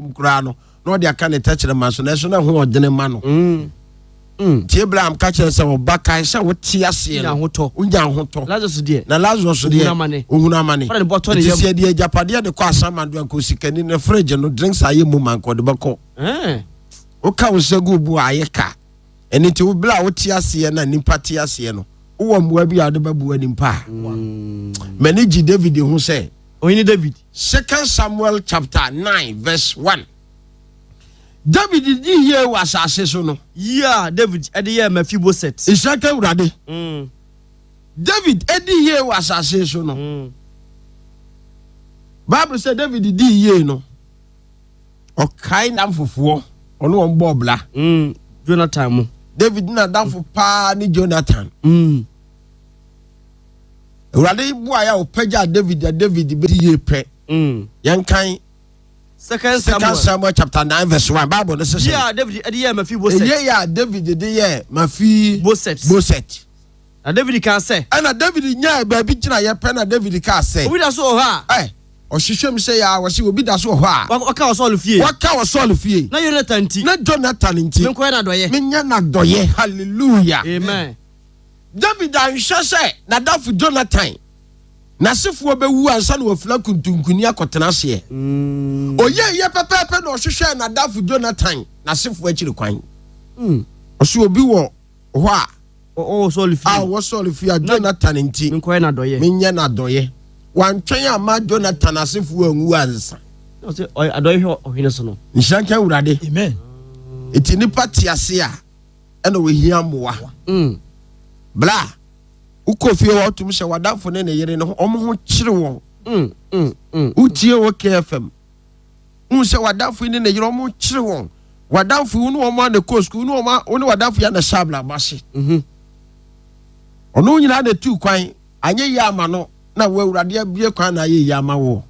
n'anum koraa no na ɔde aka ne tɛkyerɛma so, nanso na ɛho ɔdene ma no. Nti Abraham ka kyerɛ sɛ, ɔba, kae sɛ wote aseɛ Wonya no ahotɔ. Wonya ahotɔ. Lazarus deɛ, Na Lazarus ohunu deɛ, amane. Ohunu amane. Ɔde ne bɔ tɔ ne Nti yam. sɛ yɛde agyapadeɛ de kɔ asamando a, nka osikani ne fridge no drinks ayɛ mu ma, nka ɔde bɛkɔ. Woka wo nsa gu bu a, ayɛ ka. Ɛno nti wo berɛ a wote aseɛ na nipa te aseɛ no, wowɔ mmoa bi a wode bɛboa nipa a, m'ani gye David ho sɛ Ɔhene David. Second Samuel chapter 9 verse 1, David di yie wɔ asase so no. Yie a David de yɛɛ Mefiboset. Nhyira ka Awurade. David di yie wɔ asase so no, Bible sɛ David di yie no, ɔkae namfofoɔ ɔne wɔn bɔɔ bla. Jonathan mu. David n'adamfo paa ne Jonathan. Awurade boaeɛ a ɔpagyaa David a David bɛdi yie pɛ. Yɛnkan Second Second Samuel. Samuel chapter 9 verse 1, Bible no sɛ Yie sɛ a David de yɛɛ Mefiboset. ɛyɛ yɛ a David de yɛ Mafi Boset. Boset. Na David kaa sɛ, Ɛna David nyaa baabi gyina yɛ pɛ na David kaa sɛ, obi da so wɔ hɔ a ɛ ɔhwehwɛ mu sɛ yɛ a, wɔse obi da so wɔ hɔ a waka wɔ Saul fie wɔka wɔ Saul fie na Jonathan nti na Jonathan nti menkɔyɛ n'adɔyɛ. Menyɛ n'adɔyɛ. Hallelujah. Amen. David anhwɛ sɛ n'adamfo Jonathan n'asefoɔ bɛwu ansa na wafira kuntunkuni akɔtena aseɛ. Ɔyɛ yɛ pɛpɛɛpɛ na ɔhwehwɛ n'adamfo Jonathan n'asefoɔ akyiri kwan. Ɔsɛ obi wɔ hɔ a ɔwɔ Saul fie a ɔwɔ Saul fie a Jonathan nti menkɔyɛ n'adɔyɛ. Menyɛ n'adɔyɛ. Wantwɛn ama Jonathan asefoɔ anwu ansa. Na ɔsɛ ɔyɛ adɔyɛ hwɛ ɔhene so no. Nhyira nka Awurade. Amen. Nti nipa te ase a, ɛna wɔhia mmoa. Bla wokɔ fie hɔ, wotum sɛ w'adamfo ne ne yere no ɔmo ho kyere wɔn. Wotie wɔ KFM, wohu sɛ w'adamfo yi ne ne yere ɔmo kyere wɔn. W'adamfo yi, wo ne wɔn a na kɔ sukuu, wo ne wɔn a, wo ne w'adamfo yi a na hyɛ abrabɔ ase. Ɔno nyinaa na tu kwan anyɛ yie ama no, na wo Awurade abue kwan na ayɛ yie ama wo.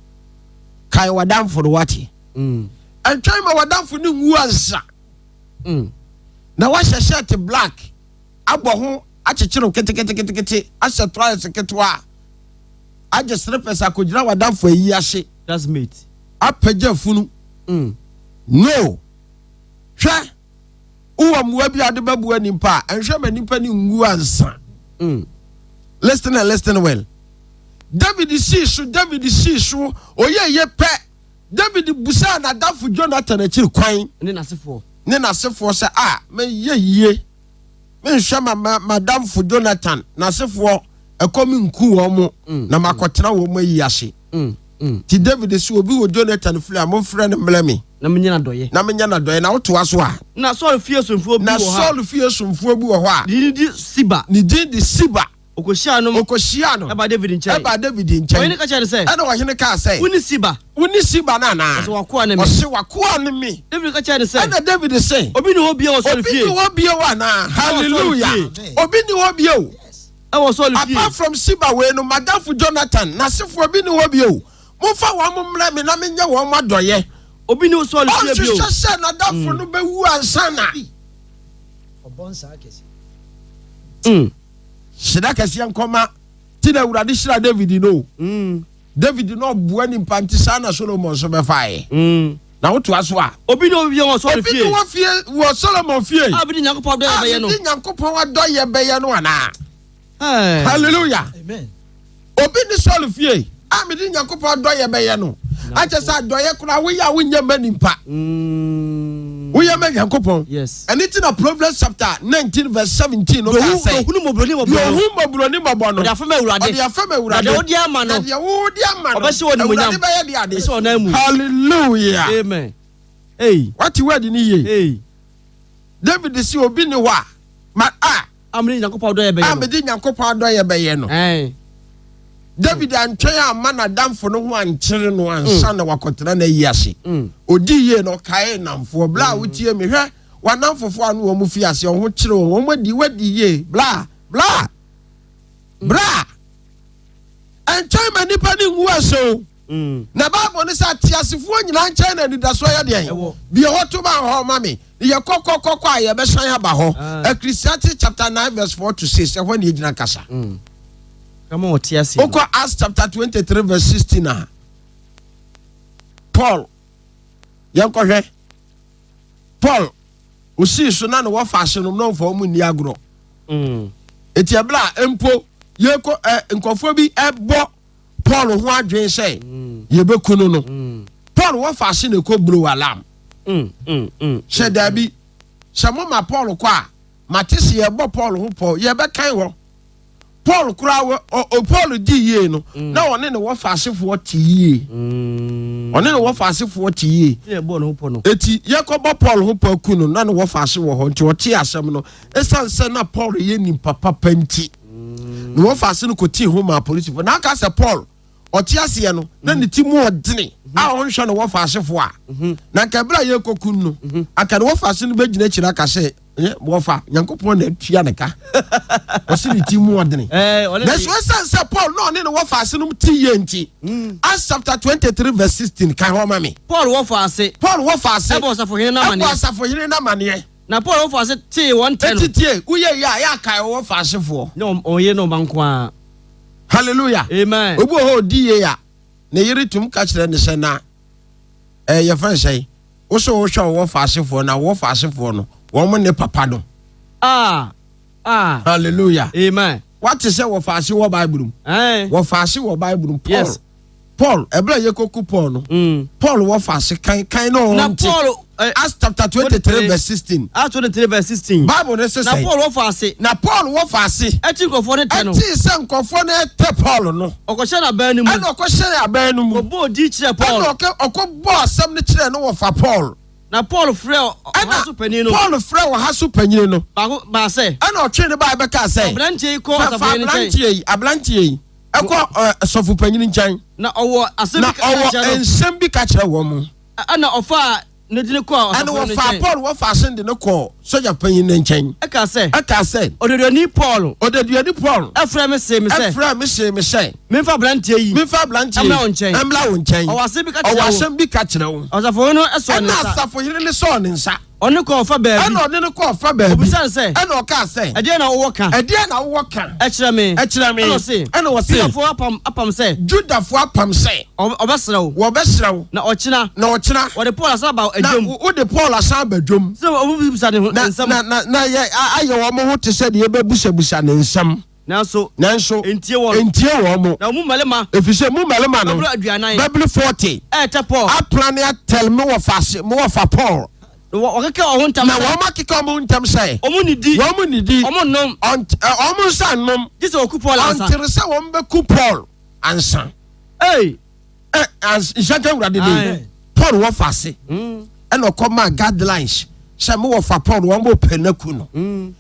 Kae w'adamfo no, wate? Ɛntwɛn ma w'adamfo no nwu ansa na wahyɛ shirt black abɔ ho akyekyere keteketekete, ahyɛ trousers ketewa, agye slippers akɔgyina w'adamfo ayi ase. That's mate. Apagya funu. No, hwɛ, wowɔ mmoa bi a wode bɛboa nipa a, ɛnhwɛ ma nipa no nwu ansa. Listen and listen well. David sii so, David sii so, ɔyɛ yɛ pɛ, David busaa n'adamfo Jonathan akyiri kwan ne n'asefoɔ ne n'asefoɔ sɛ a mɛyɛ yie, menhwɛ ma madamfo Jonathan n'asefoɔ ɛkɔm nku wɔn mo na makɔtena wɔn mu ayi ase. Nti David sɛ obi wɔ Jonathan firi a, momfrɛ no mmerɛ me na menyɛ n'adɔyɛ. Na menyɛ n'adɔyɛ. Na wotoa so a, Na Saul fie somfoɔ bi na wɔ hɔ a Saul fie somfoɔ bi wɔ hɔ a ne din de Siba. Ne din de Siba. Ɔkɔhyiaa no ɔkɔhyia no ɛba David nkyɛn. Ɛba David nkyɛn. Ɔhene ka kyerɛ no sɛ, ɛna ɔhene kaa sɛ, "Wo ne Siba?" "Wo ne Siba no anaa?" Ɔsɛ, "W'akoa ne me." Ɔse, "W'akoa ne me." David ka kyerɛ no sɛ, ɛna David se, "Obi ni hɔ bio wɔ Saul "Obi fie ni hɔ bio anaa?" Hallelujah. Fie. Obi ni hɔ bio ɛwɔ Saul fie apart from Siba wei no, madamfo Jonathan n'asefoɔ bi ni hɔ bio? Momfa wɔn mo mmrɛ me na menyɛ wɔn mo adɔyɛ. Obi ni Saul fie bio? Ɔnhwehwɛ sɛ n'adamfo no bɛwu ansa na Ɔbɔ nsaa kɛse. Hyira kɛseɛ nkɔma ti na Awurade hyira David no. David no ɔboa nipa, nti saa na Solomon nso bɛfaeɛ. Na wotoa so a, Obi ni hɔ bio wɔ Saul obi fie ni wɔ fie wɔ Solomon fie a bi de Nyankopɔn adɔyɛ a bɛyɛ no? Mede Nyankopɔn adɔyɛ bɛyɛ no anaa? Ɛɛ. Hallelujah. Amen. Obi ne Saul fie a mede Nyankopɔn adɔyɛ bɛyɛ no, akyɛ sɛ adɔyɛ koraa woyɛ a, wonyɛ ma nipa, woyɛ ma Nyankopɔn. Ɛne ti na Proverbs chapter 19 verse 17 no kaa sɛ, deɛ ohunu mmɔborɔni mmɔbɔ deɛ no, ohu mmɔborɔni mmɔbɔ no, ɔde afɛm Awurade. Ɔde afɛm Awurade. Na deɛ wode ama no, na deɛ wode ama no, ɔbɛhyɛ wɔ animuonyam. Awurade bɛyɛ de ade Ɛhyɛ ɔnan mu. Hallelujah. Amen. Hey. Wate word ni yie? Hey. David si obi ni hɔ a ma a a mede Nyankopɔn adɔyɛ a bɛyɛ no. Mede Nyankopɔn adɔyɛ bɛyɛ no. Ɛn. David antwɛn amma n'adamfo no ho ankyere no ansa na wakɔtena n'ayi ase. Odi yie no, ɔkae nnamfoɔ. Bla a wotie me, hwɛ w'anamfofoɔ a no wɔn fi ase ɔho kyere wɔn, wɔn adi wadi yie. Bla bla bla, ɛntwɛn ma nipa ne nwu ase o. Na Bible ne sɛ ateasefoɔ nyinaa nkyɛn na anidasoɔ yɛ deɛn? Ɛwɔ. Bie hɔ to ma hɔ ma me. Yɛ kɔkɔkɔkɔ a, yɛbɛsan aba hɔ. Ecclesiastes chapter 9 verse 4 to 6, ɛhɔ ne yɛgyina kasa. Kama ɔte ase no. Wokɔ Acts chapter 23 verse 16 a, Paul Yɛnkɔhwɛ. Paul, osii so na ne wɔfa ase nom na ɔmfa wɔn nni agorɔ. Eti ɛberɛ a mpo yɛkɔ ɛ nkurɔfoɔ bi ɛbɔ Paul ho adwene sɛ yɛbɛku no no, Paul wɔfa ase na ɛkɔ blow alarm. Sɛ daabi, sɛ moma Paul kɔ a, mate sɛ yɛbɔ Paul ho pɔ, yɛbɛkan hɔ. Paul koraa wɔ ɔ Paul di yie no mm. na ɔne ne wɔfa asefoɔ te yie mm. ɔne ne wɔfa asefoɔ te yie eti yɛkɔbɔ Paul ho pɔ aku no na ne wɔfa ase wɔ hɔ nti ɔte asɛm no esan sɛ na Paul yɛ nipa papa nti mm. ne wɔfa ase no kò tii ho maa polisifoɔ na aka sɛ Paul ɔte aseɛ no na ne ti mu ɔdene a ɔnhwɛ ne wɔfa asefoɔ a mhm. na nka ɛberɛ a yɛkɔku no mhm. anka ne wɔfa ase no bɛgyina akyiri aka sɛ wɔfa nyankopɔn na atua ne ka ɔse ne ti mu ɔdene nanso ɛsiane sɛ paul na ɔne ne wɔfa ase nom ti yie nti hmm. Acts chapter 23 verse 16 ka hɔ ma me paul wɔfa ase paul wɔfa ase ɛbɔ ɔsafohene no amaneɛ ɛbɔ asafohene no amaneɛ na paul wɔfa ase tee wɔn tɛ no ɛtitie woyɛ yɛ a yɛ akae wɔfa asefoɔ ne ɔyere ne ɔma nko a Hallelujah. Amen. Obi wɔ hɔ odi yie a, ne yere tum ka kyerɛ ne sɛ na ɛɛ eh, yɛfrɛ sɛ wosɛ wohwɛ wɔwɔ faasefoɔ na wɔwɔ faasefoɔ no wɔn ne papa no. Ah, ah. Hallelujah. Amen. Wate sɛ wɔ faase wɔ Bible mu. Eh. Wɔ faase wɔ Bible mu. Paul. Yes. Paul, ɛberɛ a yɛkɔku Paul no, Paul wɔ faase kan kan na Na ɔnte. Paul, eh, Acts chapter 23 verse 16. Acts 23 verse 16. Bible no se Na sɛn? Paul wɔ faase. Na Paul wɔ faase. Ɛte nkurɔfoɔ no tɛ no. Ɛtee sɛ nkurɔfoɔ no ɛtɛ Paul no. Ɔkɔhyɛn aban no mu. Ɛna ɔkɔhyɛn aban no mu. Kɔbɔɔ din kyerɛɛ Paul. Ɛna ɔkɛ ɔkɔbɔɔ asɛm no kyerɛɛ no wɔfa Paul. Na Paul frɛɛ ɔha so panin no. Ɛna Paul frɛɛ ɔha so panin no. Baako baa sɛ. Ɛna ɔtwee no bae bɛkaa sɛ. Aberanteɛ yi kɔ Fa fa ɔsafohene nkyɛn. aberanteɛ yi, aberanteɛ yi. Ɛkɔ ɛ sɔfo panyin nkyɛn. Na ɔwɔ asɛm Na bi ka ɔwɔ kyerɛ no. nsɛm bi ka kyerɛ wɔn. Ɛnna ɔfaa no de no kɔɔ Ɛnna ɔsɔfo no wɔfaa nkyɛn. Paul wɔfaa asen de no kɔɔ sogya panyin no nkyɛn. Ɛkaa sɛ. Ɛkaa sɛ. Odeduani Paul. Odeduani Paul. Frɛɛ me see me sɛ. Frɛɛ me see me sɛ. Memfa aberanteɛ yi. Memfa aberanteɛ yi. Mmra wo nkyɛn. Mmra wo nkyɛn. Ɔwɔ asɛm bi ka kyerɛ Ɔwɔ wo. asɛm bi ka kyerɛ wo. Ɔsafohene no sɔɔ ne Ɛnna nsa. asafohene no sɔɔ ne nsa. Ɔne no kɔɔ ɔfa baabi. Ɛnna ɔne no kɔɔ ɔfa baabi. Ɔbisaa no sɛ. Ɛnna ɔkaa sɛ. Ɛdeɛn na wowɔ ka. Ɛdeɛn na wowɔ ka. Kyerɛ me. Kyerɛ me. Ɛnna ɔse. Ɛnna ɔse. Yudafoɔ apam apam sɛ. Yudafoɔ apam sɛ. Wɔbɛsrɛ wo. Wɔbɛsrɛ wo. Na ɔkyena. Na ɔkyena. Wɔde Paul asan aba dwam. Na wode Paul asan aba dwam. Sɛ wɔbɛbisa ne ho nsɛm. Na na na yɛ ayɛ wɔn ho te sɛ deɛ yɛbɛbusabusa ne nsɛm. Nanso. Nanso. Ntie wɔn. Ntie wɔn. Na wɔn mu mmarima. Ɛfiri sɛ mu mmarima no. Bɛboro aduanan. Bɛboro 40. Ɛretɛ Paul. Apra ne atɛl me wɔfa ase me wɔfa Paul. Na wɔkeka wɔn ho ntam Na sɛ. wɔn akeka wɔn ho ntam sɛ. Wɔn nnidi. Wɔn nnidi. Wɔn nnom. Ɔnt ɛ wɔn nsa nnom. Gye sɛ wɔku Paul ansa. Ɔntere sɛ wɔn bɛku Paul ansa. Ei! Ɛ ans nhyɛ nka Awurade din. Paul wɔfa ase. Ɛna ɔkɔ maa guidelines sɛ mo wɔfa Paul wɔn bɔ pɛ na ku no.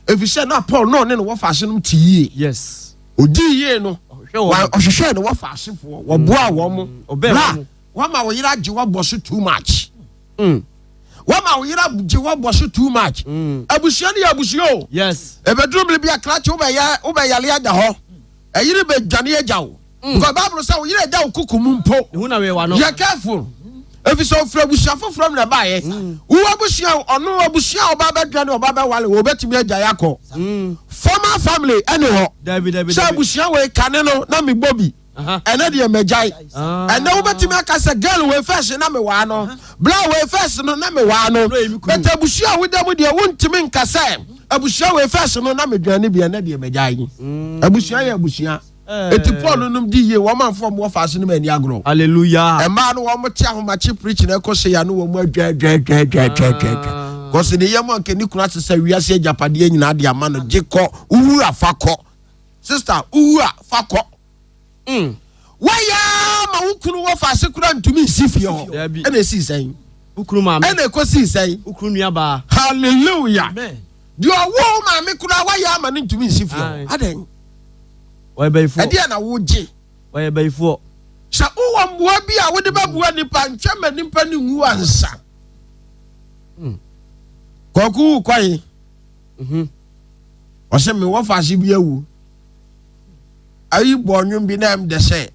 Efisɛ na Paul na ɔne ne wɔfa ase nom te yie. Yes. Odii yie no. Ɔhwehwɛ wɔn. Ɔhwehwɛɛ ne wɔfa asefoɔ. Wɔboaa wɔn mo. Ɔbɛn Bra, wɔn. wama wo yere agye wabɔ so too much. Wama wo yere agye wabɔ so too much. Abusua no yɛ abusua o. Yes. Ebeduru mmere bi a krakye wobɛyɛ wobɛyale ada hɔ. Ɛyere bɛdwane agya wo. Because Bible sɛ wo yere agya wo kuku mu mpo. Ne ho na wewa no. Yɛ careful. Efisɛ ofiri abusua foforɔ mu na ɛbaeɛ. Wo abusua ɔno abusua a ɔba bɛdwane ɔba bɛwale wɔ obɛtumi agya yɛ akɔ. Former family ɛne hɔ. Dabi dabi Sɛ dabi. abusua wei kane no na mebɔ bi. Ɛnɛ deɛ magyae. Ɛnɛ wobɛtumi aka sɛ girl wei first na mewaa no, bra wei first no na mewaa no. But abusua a woda mu deɛ wontumi nka sɛ abusua wei first no na medwane bi ɛnɛ deɛ magyae. Abusua yɛ abusua. Eti Paul nom di yie wɔn amfo wɔn wɔ faase nom ani agorɔ. Hallelujah. Mmaa no wɔn te ahomakye preach na ɛkɔ se ya no wɔn adwa adwa adwa adwa adwa adwa adwa. Kɔsi ne yam anka ne kunu asesa wiase agyapadeɛ nyinaa de ama no gye kɔ wowu afa kɔ. Sister wowu a fa kɔ. Mm. Wayɛ ara ma wo kunu wɔ faase koraa ntumi nsi fie hɔ. Dabi. Ɛna esii sɛn? Wo kunu maame. Ɛna ekosii sɛn? Wo kunu nua baa. Hallelujah. Amen. Deɛ ɔwɔ wo maame koraa wayɛ ama no ntumi nsi fie hɔ. Aye. Adɛn? Wɔyɛ bayifoɔ. Ɛdeɛ na wogye. Wɔyɛ bayifoɔ. Sɛ wowɔ mmoa bi a wode bɛboa nipa ntwɛn ma nipa no nwu ansa. Kwaku wu kwan. Mhm. Ɔsɛ mewɔ faase bi awu. Ayi bɔ nnwom bi na ɛm dɛ sɛ.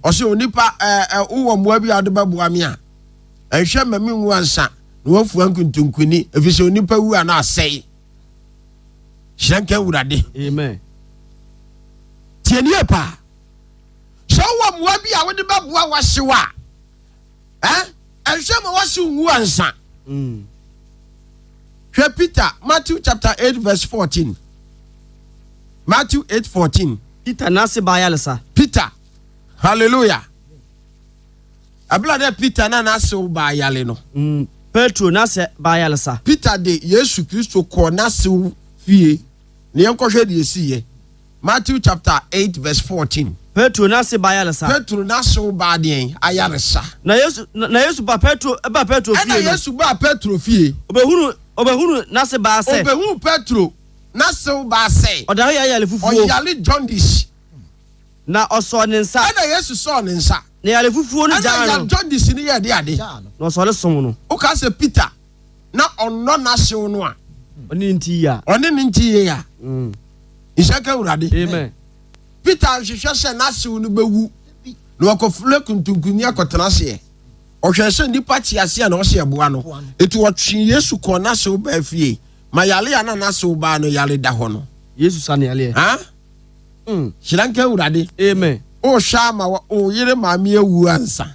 Ɔsɛ onipa ɛɛ ɛ wowɔ mmoa bi a wode bɛboa me a ɛnhwɛ ma menwu ansa na wafua nkuntunkuni ɛfiri sɛ onipa wu a na asɛe. Hyira nka Awurade. Amen. Tie nie paa. Sɛ wowɔ mmoa bi a wode bɛboa w'ahyew a, eh? Ɛnhwɛ ma w'ahyew nwu ansa. Hwɛ Peter, Matthew chapter 8 verse 14. Matthew 8 14. Peter n'ase baa ayaresa. Peter, hallelujah. Ɛbla dɛ Peter na n'asew baa yale no. Petro n'ase baa ayaresa. Peter de Yesu Kristo kɔɔ n'asew fie. Na yɛnkɔhwɛ deɛ esiiɛ. Matthew chapter 8 verse 14. Petro n'ase baa ayaresa. Petro n'asew baa deɛn? Ayaresa. Na Yesu na Yesu ba Petro ba Petro fie Ɛna no. Yesu baa Petro fie. Obehunu obehunu n'ase baa sɛ. Obehuu Petro n'asew baa sɛ. Ɔda hɔ yare yare fufuo. Ɔyare jaundice. Na ɔsɔɔ ne nsa. Ɛna Yesu sɔɔ ne nsa. Na yare fufuo no Ɛna gyaa ya no. jaundice no yɛɛ de ade. Na ɔsɔre som no. Woka sɛ Peter na ɔnnɔ n'ahyew no a. Ɔne ne nti yie a. Ɔne ne nti yie a. Nhyira nka Awurade. Amen. Peter anhwehwɛ sɛ n'ahyew no bɛwu na wakɔfrɛ kuntunkunni akɔtena aseɛ. Ɔhwɛɛ sɛ nnipa te aseɛ na ɔsɛ ɛboa no. Enti ɔtwee Yesu kɔɔ n'ahyew baa fie. Ma yare a na n'ahyew baa no yare da hɔ no. Yesu sa ne yareɛ. Ha? Hyira nka Awurade. Amen. Wohwɛ ama wo yere maame awu ansa.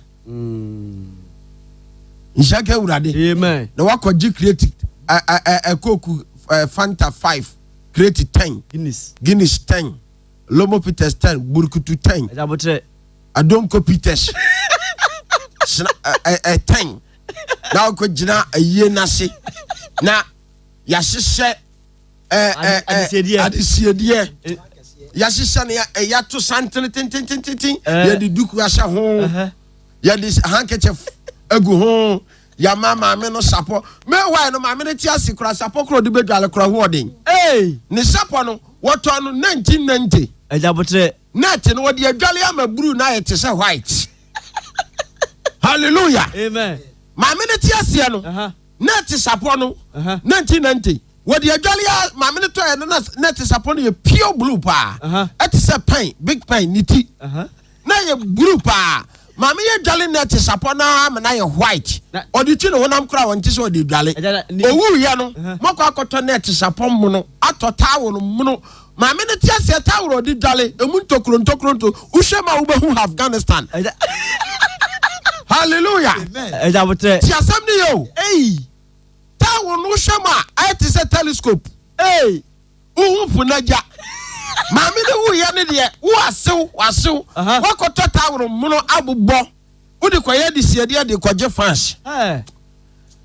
Nhyira nka Awurade. Amen. Na wakɔgye crate coke Fanta 5, crate 10, Guinness. Guinness 10, Lomo Peters 10, Burukutu 10, Ajabotrɛ. Adonko Peters sena 10. Na wakɔgyina ayie no ase na yɛahyehyɛ adesiedeɛ yɛahyehyɛ no yɛato santene tentententen, yɛde duku ahyɛ ho, yɛde handkerchief agu ho, yɛama maame no sapɔ. Meanwhile no, maame no te ase kora, sapɔ kora ɔde bɛdwale kora ho ɔden. Ne sapɔ no wɔtɔ no 1990. Agyabotrɛ. Net no wɔde adwale ama blue na ayɛ te sɛ white. Hallelujah. Amen. Maame no te aseɛ no, net sapɔ no 1990 wɔde adwale a maame no tɔɛ no, na net sapɔ no yɛ pure blue paa, ɛte sɛ pen, big pen ne ti na yɛ blue paa. Maame yɛ dwale net sapɔ no ama na yɛ white, ɔde twi ne honam koraa wɔnte sɛ ɔde dwale. Owuiɛ no, mɔkɔ akɔtɔ net sapɔ mono, atɔ towel mono. Maame no te aseɛ, towel ɔde dwale emu ntokuro ntokuro nto, wohwɛ ma wobɛhu Afghanistan. Hallelujah. Agyabotrɛ. Ti asɛm no yɛ o. Towel no wohwɛ mu a, ayɛ te sɛ telescope. Wohu po n'agya. Maame no wuyɛ no deɛ, wo asew wasew wakɔtɔ towel mono abobɔ, wode kɔyɛ de siedeɛ de kɔgye fans.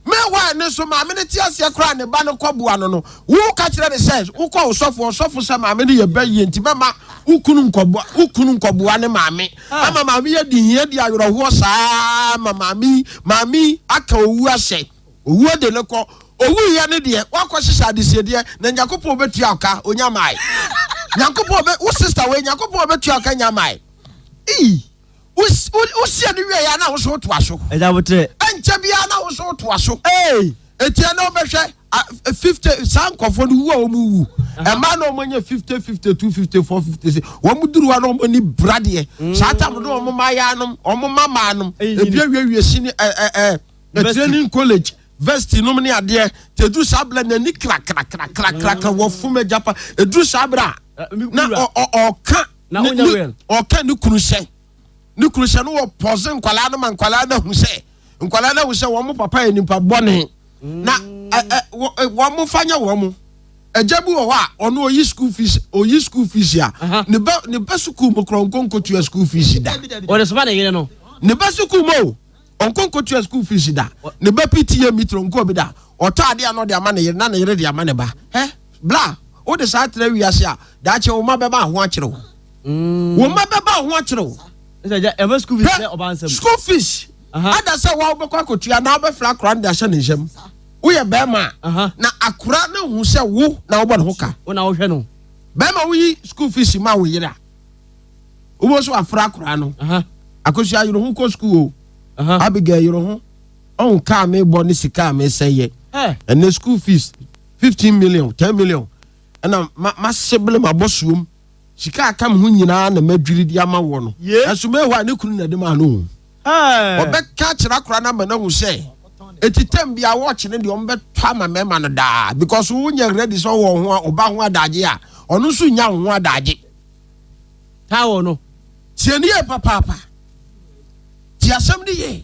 Meanwhile ne nso maame no te aseɛ koraa, ne ba no kɔboa no no, wo ka kyerɛ ne sɛ wokɔ wo sɔfo, ɔsɔfo sɛ maame no yɛ bɛ yie nti mɛma wo kunu nkɔboa, wo kunu nkɔboa ne maame ama maame yɛ di hia di awerɛhoɔ saa ma maame maame aka owu ahyɛ owuo de ne kɔ. Owu yɛ ne deɛ, wakɔ hyehyɛ adesiedeɛ na Nyankopɔn bɛtua wo ka onya mae. Nyankopɔn bɛ wo sister wei, Nyankopɔn bɛtua wo ka nya mae. Wosie no wie ya na wo so wotoa so. Agyabotrɛ. Ɛnkyɛ biara na wo so wotoa so. Etia na wobɛhwɛ 50 saa nkɔfoɔ no wu a wɔn wu. Ɛmaa na wɔn anya 50, 52, 54, 56, wɔn duru hɔ na wɔn ani bradeɛ. Saa tam no wɔn mmaa nom, wɔn mma nom ebi awiewie si ne ɛ ɛ ɛ training college, university nom ne adeɛ te eduru saa abira n'ani krakrakrakrakra wɔ fom agya pa. Eduru saa abira na ɔka ɔka ne kunu sɛ ne kunu sɛ no wɔ pɔse nkwalaa no ma nkwalaa no ahu sɛ nkwalaa no ahu sɛ wɔn papa yɛ nipa bɔne na wɔn mo fa nyɛ wɔn mo agya bi wɔ hɔ a ɔno oyi school fees, oyi school fees a ne ba ne ba sukuu mu korɔ nkonkotua school fees da. Ɔde soma ne yere no. Ne ba sukuu mu o, ɔnkonkotua school fees da. Ne ba PTA meeting nko bi da. Ɔtɔ adeɛ a na ɔde ama ne yere na ne yere de ama ne ba. Hɛ bla, wode saa tena wiase a, daakye wo mma bɛba ho akyerɛ wo, wo mma bɛba ho akyerɛ wo. Ɛfɛ school fees sɛ ɔba nsɛm. School fees ada sɛ wa wobɛkɔ akɔtua na wobɛfrɛ akora no de ahyɛ ne nsam. Woyɛ bɛrima a, na akora no hu sɛ wo na wobɔ ne ho ka. Wo na wohwɛ no. Bɛrima woyi school fees ma wo yere a, wobɔ so afrɛ akora no. Akosua, yere ho kɔ school o. Abigail, yere ho ɔho kaa mebɔ ne sika a mesɛ yɛ ɛnɛ school fees 15 million, 10 million, ɛna masebele mabɔ suom sika aka me ho nyinaa na madwiri de ama wɔ no. Ɛnso mehɔ a ne kunu na de maa no o. Ɔbɛka kyerɛ akora no ama no ahu sɛ eti tɛm bi a wɔkye no deɛ ɔmbɛtɔ ama mmarima no daa, because wonyɛ ready sɛ ɔwɔ ho a ɔba ho adagye a, ɔno nso nya wo ho adagye. Towel no. Tie ne yie papaapa, tie asɛm no yie.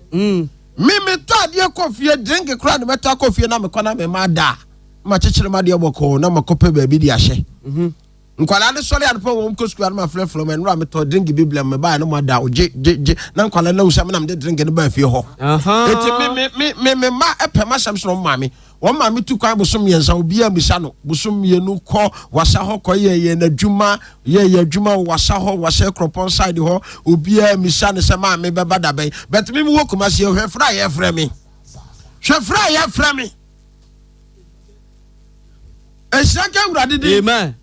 Me metɔ adeɛ kɔ fie, drink koraa na mɛtɔ akɔ fie na mekɔ na mema ada a, na makyekyere m'adeɛ bɔkɔɔ na makɔpɛ baabi de ahyɛ. Mhm. Nkwadaa no sɔre anɔpa wɔn kɔ sukuu a na mafrɛfrɛ wɔn, ɛnora metɔ drink bi brɛ mo, mebaeɛ no moada o, gye gye gye, na nkwadaa no ahu sɛ me na mede drink no baa fie hɔ. Enti me me me me me mma pɛ m'asɛm sene wɔn maame. Wɔn maame tu kwan bosom mmiɛnsa, obiara mmisa no. Bosom mmienu kɔ wasa hɔ kɔ yɛ yɛn adwuma, yɛ yɛn adwuma wɔ wasa hɔ, wasa kuropɔn side hɔ, obiara mmisa no sɛ maame bɛba da bɛn. But me mewɔ Kumasi, hwɛ frɛ a yɛfrɛ me. Hwɛ frɛ a yɛfrɛ me. Nhyira nka Awurade din. Amen.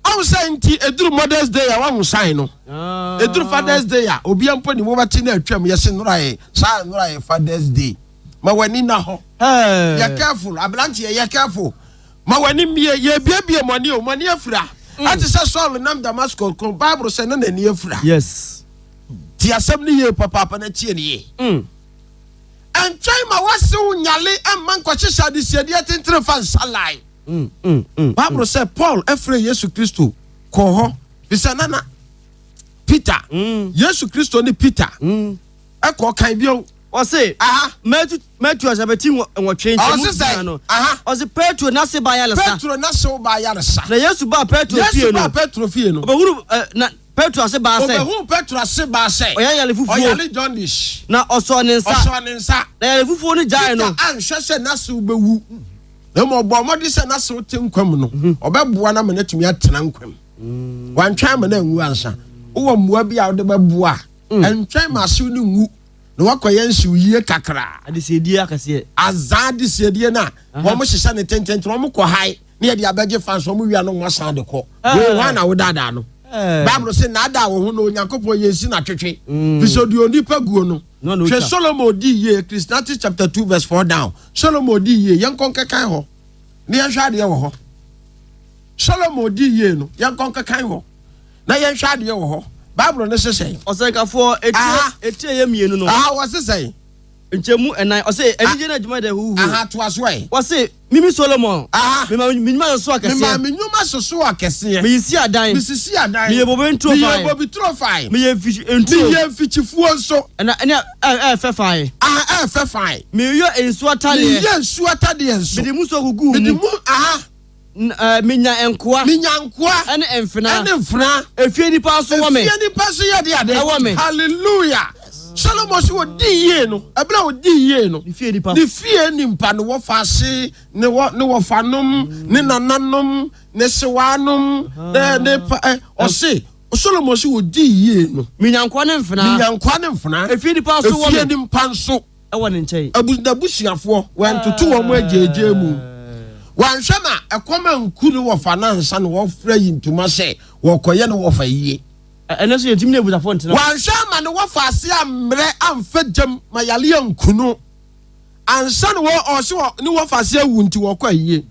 Ɔhu sɛ nti eduru Mother's Day a wahu sign no. Ah. Eduru Father's Day a obiara mpo nim wobɛte na atwam yɛse nnora yɛ saa nnora yɛ Father's Day. Ma w'ani nna hɔ. Yɛ careful aberanteɛ yɛ careful. Ma w'ani mmie yɛrebiebie mo ani o mo ani afira. Ɛte sɛ Saul nam Damascus ko Bible sɛ na n'ani afira. Yes. Tie asɛm no yie papaapa na tie no yie. Ɛntwɛn ma w'asew nyale mma nkɔhyehyɛ adesiedeɛ tentene fa nsa line. Bible sɛ Paul frɛɛ Yesu Kristo kɔɔ hɔ fisɛ na na Peter, Yesu Kristo ne Peter ɛkɔ kan bio. Ɔse, Matthew, Matthew asabati nwɔtwe nkyɛmu gyina no. Ɔse Petro n'ase ba ayaresa. Petro n'ase ba ayaresa. Na Yesu baa Petro fie no. Yesu baa Petro fie no. Ɔbɛhunu na Petro ase baa sɛ. Ɔbɛhunu Petro ase baa sɛ. Ɔyare yare fufuo. Ɔyare jaundice. Na ɔsɔɔ ne nsa. Ɔsɔɔ ne nsa. Na yare fufuo no gyaee no. Peter anhwɛ sɛ n'asew bɛwu. Na mmom ɔbɔɔ mmɔden sɛ n'asew te nkwa mu no, ɔbɛboa no ama no atumi atena nkwa mu. Wantwɛn ama no anwu ansa. Wowɔ mmoa bi a wode bɛboa a, ntwɛn ma asew no nwu na woakɔyɛ nsew yie kakra. Adesiedie akɛseɛ. Azaa adesiedie no a wɔhyehyɛ no tententen, wɔkɔ hae na yɛde abɛgye fans, wɔn wia no wɔasan de kɔ. Wei hwan na wodaadaa no? Bible se naadaa wo ho na Onyankopɔn yɛ nsi na twetwe. Fi sɛ ɔde onipa guo no. Hwɛ Solomon dii yie, Ecclesiastes chapter 2 verse 4 down. Solomon dii yie, yɛnkɔ nkɛkan hɔ na yɛnhwɛ adeɛ wɔ hɔ. Solomon dii yie no, yɛnkɔ nkɛkan hɔ na yɛnhwɛ adeɛ wɔ hɔ. Bible no se sɛn? Ɔsɛnkafoɔ etire yɛ mmienu no. Aha, wɔse sɛn? Nkyɛmu ɛnan, ɔse anigye ne adwuma dɛ huhuo. Aha, toa so ɛ. Wɔse, Mimi Solomon, Aha. mema me nnwuma soso akɛseɛ. Mema me nnwuma soso akɛseɛ. Meyisi adan. Mesisi adan. Meyɛ bobe nturo fae. Meyɛ bobe turo fae. Meyɛ mfikyi nturo. Meyɛ mfikyifuo nso. Ɛna ɛne a ɛyɛ fɛ fae. Aha, ɛyɛ fɛ fae. Meyɛ nsuo atadeɛ. Meyɛ nsuo atadeɛ nso. Mede mu nsuo guguu mu. Mede mu, aha. Menya nkoa. Menya nkoa. Ɛne mfenaa. Ɛne mfenaa. Efie nipa nso wɔ me. Efie nipa nso yɛ de ade. Ɛwɔ me. Hallelujah. Solomon so ɔdi yie no, ɛberɛ a ɔdi yie no, ne fie nipa, ne fie nipa, ne wɔfa ase, ne wɔ ne wɔfanom, ne nananom, ne sewaanom, ne ne pa ɛ ɔse Solomon so ɔdi yie no. Menya nkoa ne mfenaa. Menya nkoa ne mfenaa. Efie nipa nso wɔ me. Efie nipa nso. Ɛwɔ ne nkyɛn. Abu n'abusuafoɔ, wantoto wɔn agyeegyee mu. Wanhwɛ ma ɛkɔm anku ne wɔfa no ansa na wɔfrɛ yi ntoma sɛ wɔkɔyɛ ne wɔfa yie. Ɛno nso yɛntumi ne abusuafoɔ ntena. Wanhwɛ ama ne wɔfa ase ammrɛ amfa gyam ma yareɛ anku no ansa na wɔ ɔse wɔ ne wɔfa ase awu nti wɔkɔ ayie.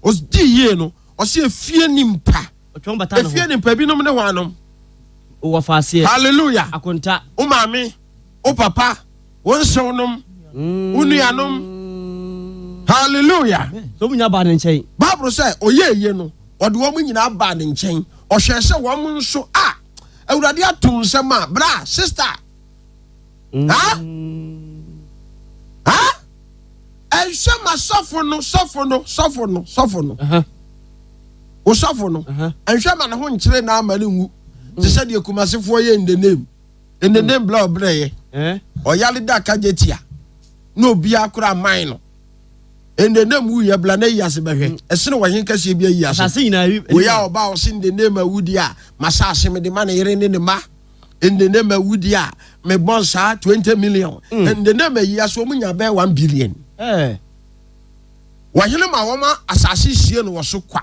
Ɔdi yie no, ɔse efie nimpa. Ɔtwɛn bata ne ho. Efie nimpa binom ne hwannom? Wɔfa aseɛ. Hallelujah. Akonta. Wo maame. Wo papa, wo nsewnom, wo nuanom. Hallelujah. So wɔn nyinaa baa ne nkyɛn. Bible sɛ ɔyɛ eye no, ɔde wɔn nyinaa baa ne nkyɛn. Ɔhwɛɛ sɛ wɔn nso a Awurade ato nsɛm a bra sister. Ha? Ha? Ɛnhwɛ ma sɔfo no, sɔfo no, sɔfo no, sɔfo no. Wo sɔfo no, ɛnhwɛ ma ne ho nkyere na ama no nwu. Te sɛ deɛ Kumasefoɔ yɛ in the name. Ndenden bla ɔbrɛyɛ. Ɔyare da kagye tia. Na obiara kora man no. Ndenden mu yɛ bla na yi ase bɛhwɛ. Mm. Ɛsene wɔ hen kɛseɛ bi ayi ase. Asase nyinaa Wei a ɔba ɔse ndenden ma wudi a masase mede ma ne yere ne ne ma. Ndenden ma wudi a mebɔ nsaa 20 million. Mm. Ndenden ma yi ase wɔn nya bɛyɛ 1 billion. Eh. Wɔhene ma wɔn asase sie no wɔ so kwa.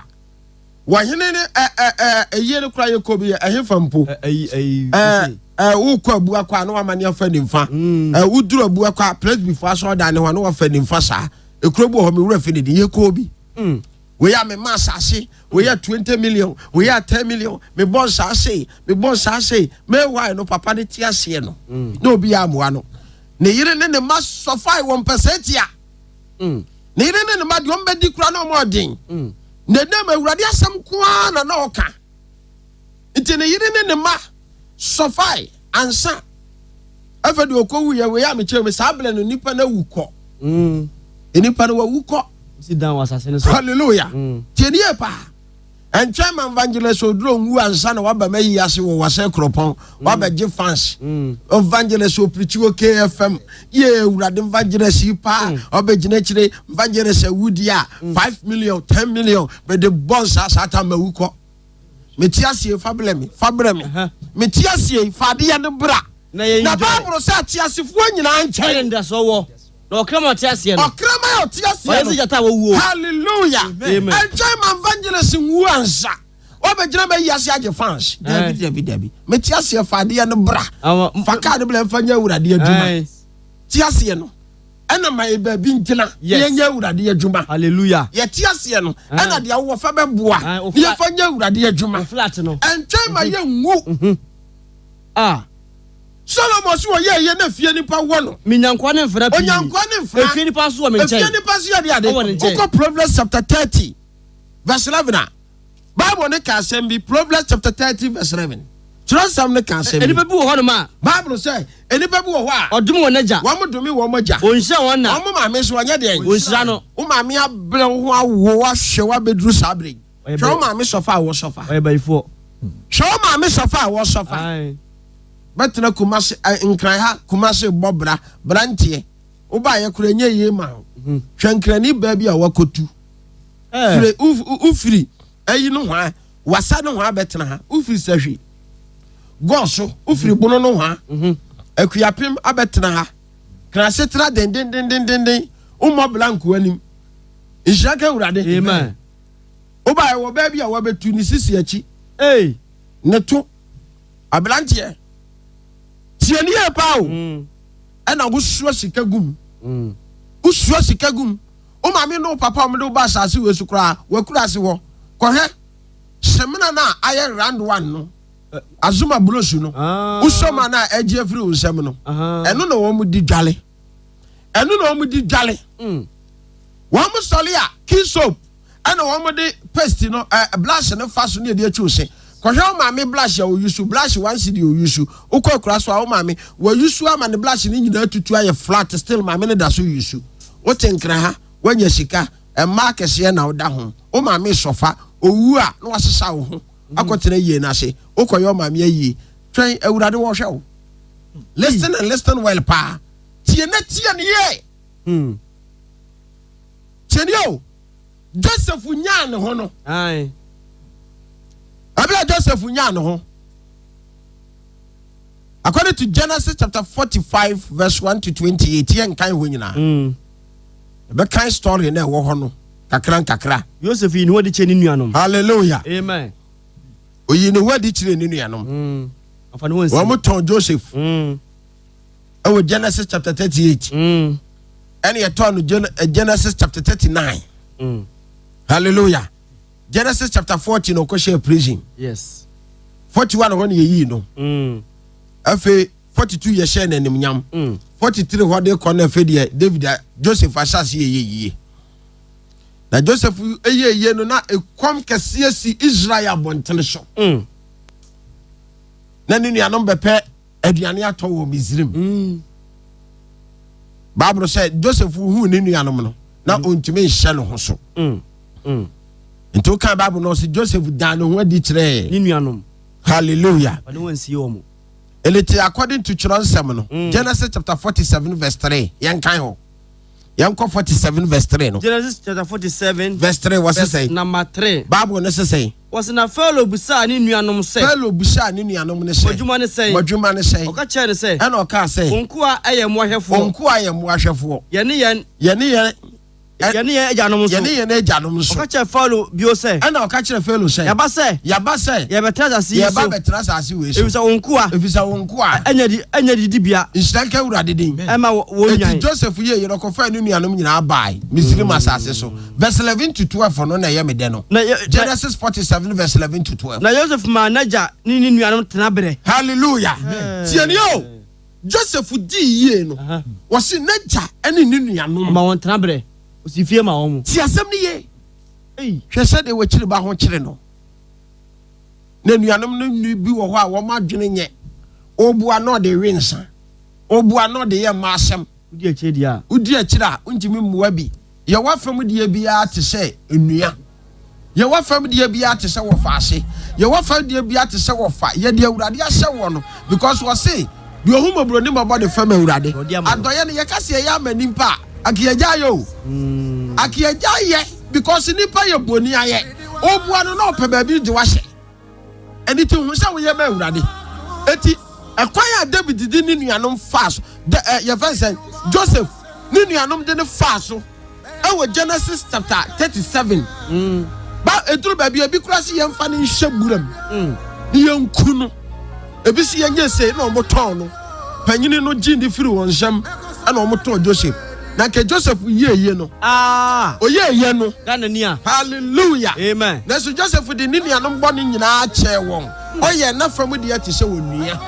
Wɔhene ne ɛ ɛ ɛ eyie no koraa yɛkɔ bi yɛ ɛhefa mpo. Ɛyi Ɛ ɛ wokɔ abua kɔ a na wama ne afa nimfa. Mm. Ɛ woduru abua kɔ a presbyfoɔ asɔredan ne hɔ a na wafa nimfa saa. Ekuro bi wɔ hɔ me wura fi ne din yɛkɔ bi. Mm. Wei a mema asase, wei a 20 million, wei a 10 million, mebɔ nsaa sei, mebɔ nsaa sei. Meanwhile no papa no te aseɛ no mm. na obi yɛ amoa no. Ne yere ne ne mma sɔfae wɔ mpɛsɛ tia. Mm. Ne yere ne ne mma deɛ ɔmbɛdi kura na ɔmo ɔden. Mm. Na ɛnam Awurade asɛm nko ara na na ɔka. Nti ne yere ne ne mma sɔfae ansa. Afei deɛ ɔkɔwu yɛ wei a mekyerɛ mu saa berɛ no nipa no awu kɔ. Nipa no wawu kɔ. Si dan wɔ asase no so. Hallelujah. Tie nie paa. Ɛntwɛn ma Evangelist Oduro nwu ansa na waba mayi ase wɔ Wasɛ Kuropɔn. Wabɛgye fans. Evangelist oprikyi wɔ KFM. Yee Awurade Evangelist yi paa. Ɔbɛgyina akyire Evangelist awu deɛ a 5 million 10 million mede bɔ nsa saa ta mawu kɔ. Mete aseɛ fa brɛ me fa brɛ me. Mete aseɛ fa adeɛ no bra. Na yɛn Na enjoy. Bible sɛ ateasefoɔ nyinaa nkyɛn. Ɛna ndasoɔ wɔ. Na ɔkraman a ɔte aseɛ no. Ɔkraman a ɔte aseɛ Ɔyɛ no. sɛ gyata a wawuo. Hallelujah. Amen. Ɛntwɛn ma evangelist nwu ansa. Wabɛgyina bɛyi ase agye fans. Dabi dabi dabi. Mete aseɛ fa adeɛ no bra. Fa kaa no bra mfa nyɛ Awurade adwuma. Te aseɛ no. Ɛna ma yɛ baabi ngyina. Yes. Yɛnyɛ Awurade adwuma. Hallelujah. Yɛte aseɛ no. Ɛna deɛ wowɔ fa bɛboa. Aye, Na yɛmfa nyɛ Awurade adwuma. Flat no. Ɛntwɛn ma yɛnwu. Ah. Solomon so wɔyɛ yɛ na fie nipa wɔ no. Menya nkoa ne mfena pii. Onya nkoa ne mfena. Efie nipa nso wɔ me nkyɛn. Efie nipa nso yɛ de ade. Ɛwɔ ne nkyɛn. Wokɔ Proverbs chapter 30 verse 11 a, Bible ne ka asɛm bi. Proverbs chapter 30 verse 11. Kyerɛwsɛm ne ka asɛm bi. Nnipa bi wɔ hɔnom a. Bible sɛ nnipa bi wɔ hɔ a. Ɔdome wɔn agya. Wɔn dome wɔn agya. Wɔnhyira wɔn na. Wɔn maame nso wɔnyɛ deɛn. Wɔnhyira no. Wo maame abrɛ wo ho awo ahwɛ wo abɛduru saa bere yi. Hwɛ wo maame sɔfa a wɔsɔfa. Ɔyɛ bayifoɔ. Hwɛ wo maame sɔfa a wɔsɔfa. Bɛtena Kumasi ɛ Nkran ha Kumasi bɔ bra branteɛ wobaayɛ koraa ɛnyɛ yie ma wo. Hwɛ Nkrani baa bi a wakɔtu firi wofiri ayi no hwaa wasa no hwaa bɛtena ha wofiri sahwi gɔɔso wofiri bono no hwaa akuapem abɛtena ha krasetra dendendendenden wommɔ bra nkoa nim nhyira ka Awurade. Amen. Wobaayɛ wɔ baa bi a wabɛtu ne sisi akyi ne to Aberanteɛ, tie ne yie paa o. Mm. Ɛna wosua sika gum. Mm. Wosua sika gum. Wo maame ne wo papa a wɔde wo ba asase wei so koraa, wakura ase hɔ. Kɔhwɛ semina no a ayɛ round one no, azuma burosu no. Ah. Wosɔ ma no a ɛgye afiri wo nsam no. Ɛno na wɔn di dwale. Ɛno na wɔn di dwale. Mm. Wɔn sɔle a key soap. Ɛna wɔn de paste no ɛ eh, blush no fa so ne yɛde atwi wo se. Kɔhwɛ wo maame blush a oyusu, blush one cedi oyusu. Wokɔ akura so a wo maame wayusu ama ne blush no nyinaa tutu ayɛ flat still maame no da so yusu. Wote nkra ha, woanya sika, mmaa akɛseɛ na woda ho. Wo maame sɔfa, owu a na wasesa wo ho akɔtena yie no ase. Wokɔyɛ wo maame ayie. Twɛn, Awurade wɔhwɛ wo. Listen and listen well paa. Tie na tie no yie. Hmm. Tie nie o. Joseph nyaa ne ho no. Aye. Ɛberɛ a Joseph nyaa ne ho. According to Genesis chapter 45 verse 1 to 28, yɛn nkan hɔ nyinaa. Ɛbɛkan story na ɛwɔ hɔ no kakra nkakra. Joseph yi ne ho adi kyerɛ ne nuanom. Hallelujah. Amen. Oyi ne ho adi kyerɛ ne nuanom. Afa ne ho nsi. Wɔn tɔn Joseph. Ɛwɔ Genesis chapter 38. Ɛna yɛtɔɔ no eh, Genesis chapter 39. Hallelujah. Genesis chapter 40 na ɔkɔhyɛɛ prison. Yes. 41 hɔ na yɛyii no. Afei 42 yɛhyɛɛ no animnyam. 43 hɔ de kɔ no afei deɛ David Joseph ahyɛ ase yɛyɛ yie. Na Joseph yɛ yie no na ekɔm kɛseɛ si Israel abɔntene so. Na ne nuanom bɛpɛ aduane atɔ wɔ Misrim. Mm. Bible sɛ Joseph huu ne nuanom no na mm. ɔntumi nhyɛ ne ho so. Mm. Mm. Nti woka Bible no ɔsɛ Joseph daa ne ho adi kyerɛɛ ne nuanom. Hallelujah. Ɔne wɔn nsie wɔn. Elete according to twerɛ nsɛm no mm. Genesis chapter 47 verse 3 yɛnkan hɔ. Yɛnkɔ 47 verse 3 no. Genesis chapter 47 verse 3 wɔ sesɛn. Number 3. Bible no sesɛn. Wɔse na Farao bisaa ne nuanom sɛ. Farao bisaa ne nuanom no sɛ. Mo adwuma ne sɛn? Mo adwuma ne sɛn? Ɔka kyerɛɛ no sɛ. Ɛnna ɔkaa sɛ. Wo nkoa yɛ mmoahwɛfoɔ. Wo nkoa yɛ mmoahwɛfoɔ. Yɛne yɛn. Yɛne yɛn. Yɛne yɛn agyanom nso. Yɛne yɛn agyanom nso. Ɔka kyerɛɛ Farao bio sɛ. Ɛnna ɔka kyerɛɛ Farao sɛ. Yɛaba sɛ. Yɛaba sɛ. Yɛrebɛtena asase yi so. Yɛreba abɛtena asase wei so. Efisɛ wo nkoa. Efisɛ wo nkoa. Anya di, anya didibea. Nhyira nka Awurade din. Ɛma wɔn nnwan. Enti Joseph yɛɛ yei na ɔkɔfaa ne nuanom nyinaa bae Misraim asase so. Verse 11 to 12 no na ɛyɛ me dɛ no. Na yɛ- na- Genesis 47 verse 11 to 12. Na Yosef maa n'agya ne ne nuanom tenaberɛ. Hallelujah. Tie nie o. Joseph dii yie no, wɔse n'agya ne ne nuanom. Ɔma wɔn tenaberɛ. Ɔsi fie ma wɔn. Tie asɛm no yie. Ei. Hwɛ sɛdeɛ w'akyiri ba ho kyere no. Na nuanom no bi wɔ hɔ a wɔn adwene nyɛ. Ɔboa na ɔde we nsa. Woboa na ɔde yɛ mma asɛm. Wodi akyire deɛ a. Wodi akyire a, wontumi mmoa bi. Yɛ w'afam deɛ biara te sɛ nnua. Yɛ w'afam deɛ biara te sɛ wɔfa ase. Yɛ w'afam deɛ biara te sɛ wɔfa. Yɛ deɛ Awurade ahyɛ woɔ no because wɔse deɛ ɔhu mmɔborɔ ne mmɔbɔ de fɛm Awurade. Adɔeɛ no yɛka sɛ yɛyɛ ama nnipa a, anka yɛgyae yɛ o. Anka yɛgyae yɛ because nnipa yɛ boni ayɛ. Woboa no na ɔpɛ baabi de wo ahyɛ. Ɛno nti, hu sɛ woyɛ ma Awurade. Enti, ɛkwan a David de ne nuanom faa so, de, ɛ, yɛfrɛ no sɛ Joseph ne nuanom de no faa so ɛwɔ Genesis chapter 37. Mm. Ba eduru baabi ebi kura sɛ yɛmfa no nhyɛ buram mm. ne yɛnku no. Ebi sɛ yɛnyɛ sei na wɔtɔn no. Panyini no gye ne firi wɔn nsam ɛna wɔtɔn Joseph. Na nka Joseph yie no. Ah. Oyɛɛyɛ no. Ghana ni a. Hallelujah. Amen. Nanso Joseph de ne nuanom bɔne nyinaa kyɛɛ wɔn. Ɔyɛɛ n'afa mu deɛ te sɛ onua.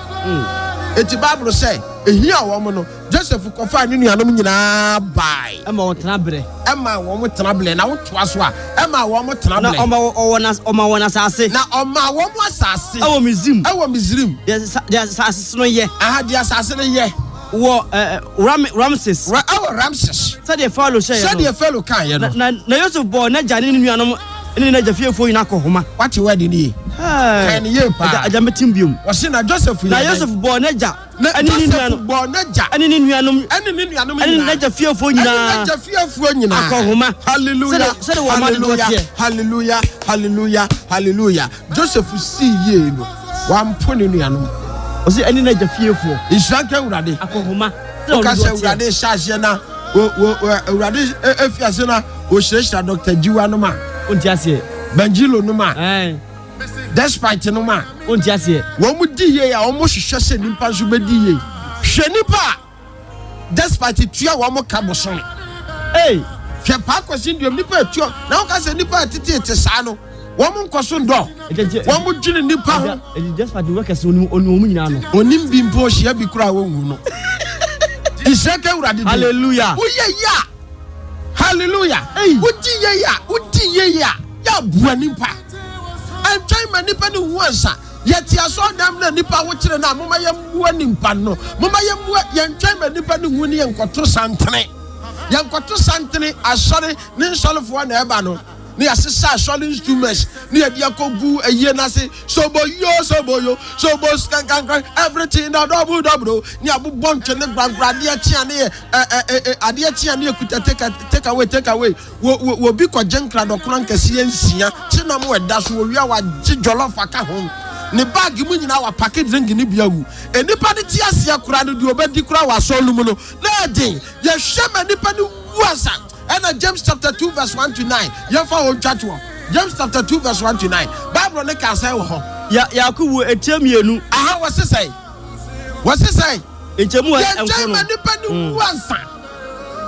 Enti Bible sɛ, ehia wɔn no, Joseph kɔfaa ne nuanom nyinaa bae. Ɛma wɔn tena berɛ. Ɛmaa wɔn tena berɛ. Na wotoa so a, ɛmaa wɔn tena Na berɛ. ɔma ɔwɔ ɔma wɔn asase. Na ɔmaa wɔn asase. Ɛwɔ Misrim. Ɛwɔ Misrim. Deɛ deɛ asase no yɛ. Aha, deɛ asase no yɛ. Wɔ ɛ Ram Ramses. Ra ɛwɔ Ramses. Sɛdeɛ Farao hyɛeɛ no. Sɛdeɛ Farao kaeɛ no. Na, na, na Yosef bɔɔ n'agya ne ne nuanom ne n'agya fiefoɔ nyinaa kɔhoma. Wate word no yie? Kan no yie paa. Agya, agya mɛtim biom. Wɔse na Joseph yɛ Na dɛn? Yosef bɔɔ n'agya Na ne ne Joseph nuanom. bɔɔ n'agya. Ɛne ne nuanom. Ɛne ne nuanom Ɛne nyinaa. n'agya fiefoɔ Ɛne nyinaa. n'agya fiefoɔ nyinaa. Akɔhoma. Hallelujah. Sɛdeɛ, sɛdeɛ wɔn mma dodoɔ Hallelujah. teɛ. Hallelujah. Hallelujah. Hallelujah. Joseph sii yie no, wampo ne nuanom. Ɔse ɛne n'agya fiefoɔ. Nhyira nka Awurade. Akɔhoma. Woka sɛ Awurade hyɛ aseɛ na Awurade efi ase na ohyirahyira Dr. Jiwa nom a. Wonti aseɛ. Bangilo nom a. Despite nom a. Wonti aseɛ. Wɔn di yie a wɔn hwehwɛ sɛ nipa nso bɛdi yie. Hwɛ nipa a. Despite tua wɔn ka bosome. Ei! Hwɛ paa kwasi nduom nipa etua na woka sɛ nipa ɛtetete saa no wɔn nkɔ so ndɔ wɔn dwene nipa ho. Ɛdi despite workers onim onim wɔn nyinaa no. Onim bi mpo ohyia bi koraa wɔnhu no. Nhyira ka Awurade din. Hallelujah. Woyɛ yɛ a hallelujah. Wodi yɛ yɛ a wodi yɛ yɛ a yɛ aboa nipa. Ɛntwɛn ma nipa ne hu ansa. Yɛte asɔredan mu na nnipa ho kyere no a, momma yɛmmoa nnipa no. Momma yɛmmoa, yɛntwɛn ma nnipa no nwu ne yɛnkɔto santene. Yɛnkɔto santene, asɔre ne nsɔrefoɔ na ɛba no, ne yɛasesa asɔre instruments ne yɛde akɔgu ayie no ase, sobo yo, sobo yo, sobo kankankran, everything na double double, ne abobɔ ntwene grankora, adeɛ kye a ne yɛ, ɛ, ɛ, ɛ, adeɛ kye a ne yɛkuta take, take away, take away. Wɔ wɔ wɔbi kɔgye nkradɔkono nkɛseɛ nsia kye nam wɔ ɛda so wɔwie a wagye jollof aka ho ne bag mu nyinaa wapake drink no bi awu nnipa no te aseɛ koraa no deɛ ɔbɛdi koraa wɔ asɔre no mu no na ɛden yɛhwɛ ma nnipa no wu ansa ɛna James chapter 2 verse 1 to 9 yɛmfa hɔ ntwa toɔ James chapter 2 verse 1 to 9 Bible no kaa sɛn wɔ hɔ. Ya Yakobo etire mmienu. Aha wɔse sɛn wɔse sɛn. Nkyɛmu a ɛnkɔ Yɛntwɛn no. ma nnipa no wu ansa.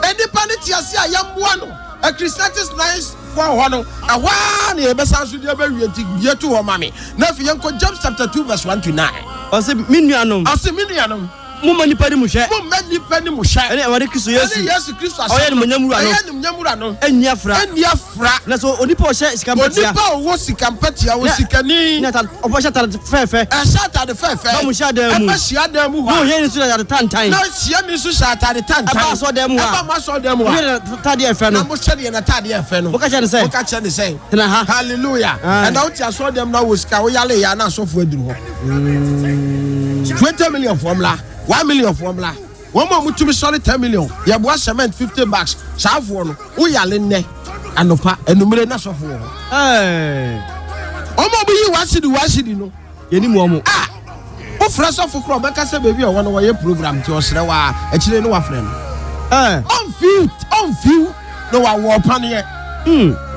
Nnipa no te ase a, yɛmmoa no. Ecclesiastes 9 4 hɔ no, ɛhɔ ara na yɛbɛsan so de abɛwie nti bue to hɔ ma me. Na afei yɛnkɔ James chapter 2 verse 1 to 9. Ɔse, Me nuanom. Ɔse, Me nuanom. Momma nnipa anim hwɛ. Momma nnipa anim hwɛ. Ɛne Awurade Kristo Yesu. Ɛne Yesu Kristo asɛm. Ɔyɛ animuonyam wura no. Ɛyɛ animuonyam wura no. Ɛnni afra. Ɛnni afra. Na sɛ onipa a ɔhyɛ sika mpɛtea. Onipa a ɔwɔ sika mpɛtea, osikani. Ne atade, ɔhyɛ atade fɛɛfɛ. Ɛhyɛ atade fɛɛfɛ. Ba mo hyiadan mu. Ɛba hyiadan mu hɔ a. Na ohiani nso hyɛ atade tantan. Na ohiani nso hyɛ atade tantan. Ɛba asɔredan mu hɔ a. Ɛba mo asɔredan mu hɔ a. Mohwɛ n'atadeɛ ɛfɛ no. Na mohwɛ deɛ n'atadeɛ ɛfɛ no. Moka kyerɛ no sɛ. Moka kyerɛ no sɛ. Tena ha. Hallelujah. Ɛna wote asɔredan mu na wɔ sika, woyare yɛ a na asɔfo aduru hɔ. 20 million foɔ mmra, 1 million foɔ mmra. Wɔn a wɔtumi sɔre 10 million, yɛboa cement 50 bags, saa foɔ no, woyare nnɛ anɔpa, anumere na sɔfo wɔ hɔ. Wɔn a wɔyi one cedi one cedi no. Yɛnim wɔn. A wofrɛ sɔfo korɔ ɔbɛka sɛ baabi a ɔwɔ no wɔyɛ program nti ɔsrɛ wo a akyire no wafrɛ no. Ɔmfiw ɔmfiw na wawɔ ɔpaneɛ.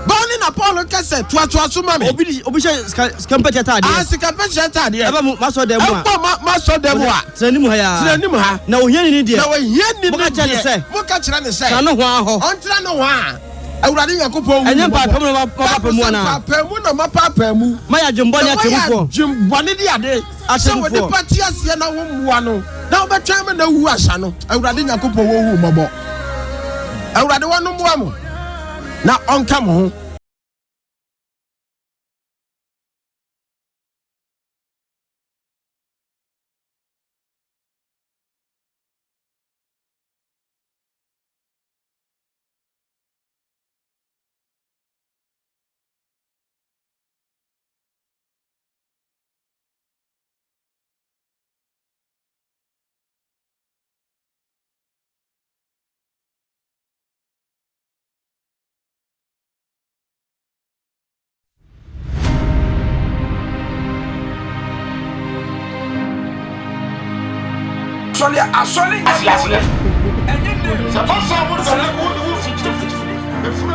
Bɔn ne na Paul ka sɛ toatoa so ma me. Obi di obi hyɛ sika sika mpɛkyɛ ataadeɛ. Ah sika mpɛkyɛ ataadeɛ. Ɛba mo masɔ dɛm mu a. Ɛba ma masɔ dɛm mu a. Tena anim ha yaa. Tena anim ha. Na ohiani ni deɛ. Na ohiani ni deɛ. Moka kyerɛ ne sɛ. Moka kyerɛ ne sɛ. Tena nohoa hɔ. Ɔntena nohoa. Awurade Nyankopɔn hu Ɛnyɛ mpaepaemu na moapaapae mu anaa? Mpaepaemu na moapaapae mu. Moayɛ adwemmɔne Na moayɛ atemmufoɔ. adwemmɔne de ade. Sɛ Atemmufoɔ. onipa te aseɛ na wommoa no, na wobɛtwɛn ma no awu ansa no, Awurade Nyankopɔn wɔhu wo mmɔbɔ. Awurade wɔno mmoa mo na ɔnka mo ho. asɔre a, asɔre nyɛ bɔne. Ɛnyɛ name. Sɛ ɛba saa a, wo deɛ wo wo fikyiri fikyiri.